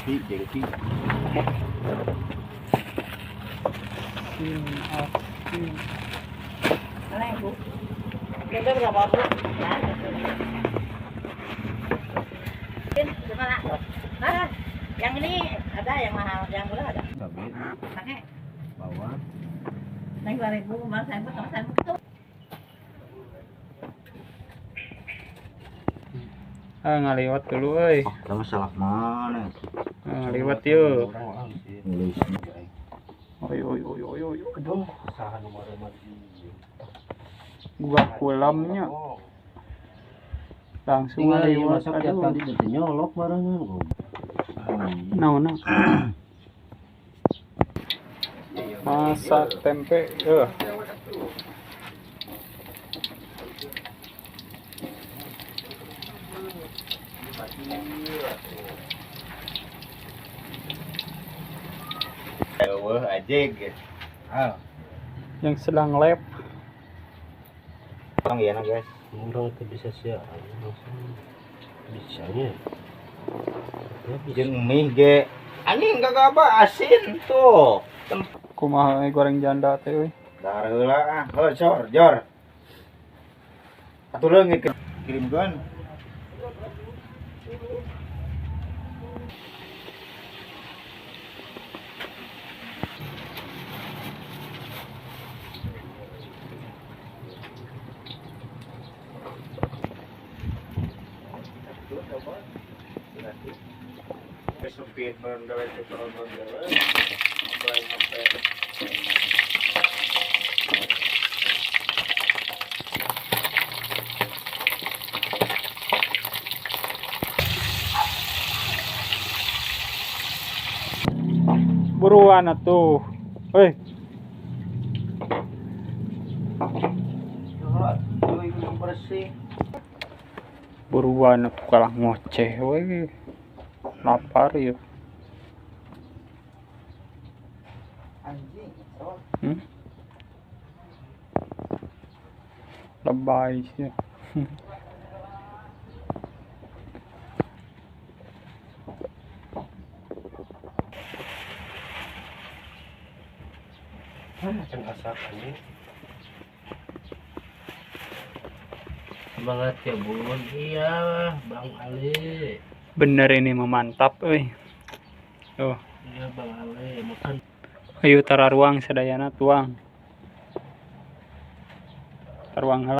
Jengki, jengki. Asin, asin. Mana Ibu? Tempe berapa, Bu? Gimana? Hah? Yang ini ada yang mahal, yang murah ada. Cabe, Pakai bawang. naik 2.000, kemarin saya sama saya tuh. Ah, ngaliwat dulu euy. Kamu salah mana? Ah, ngaliwat yuk. Nulis. Oi oi oi oi oi. Aduh. Gua kolamnya. Langsung ngaliwat. Masak Aduh. tadi teh nyolok barengan. Naon nah. Masak tempe. Eh. Eueuh ajeg. Ah, Yang sedang lab. orang ya nah guys. Urang teh bisa sia langsung bisanya. Ya bisa. Jeung mie ge. Anjing gagaba asin tuh. Kumaha euy goreng janda teh euy. Dahar heula ah. Heuh, jor, jor. Atuh leungit kirimkeun. Sempit Buruan atuh. Euy, bersih. Buruan atuh kalah ngoceh we. Lapar ya. Anjing. Hmm? Lebay sih. Can asak anjing. Semangat ya Bun. Iya, Bang Ali. Bener ini mah mantap euy. Tuh, Iya Bang Ali, makan. Ayo tararuang sadayana tuang. Taruang heula.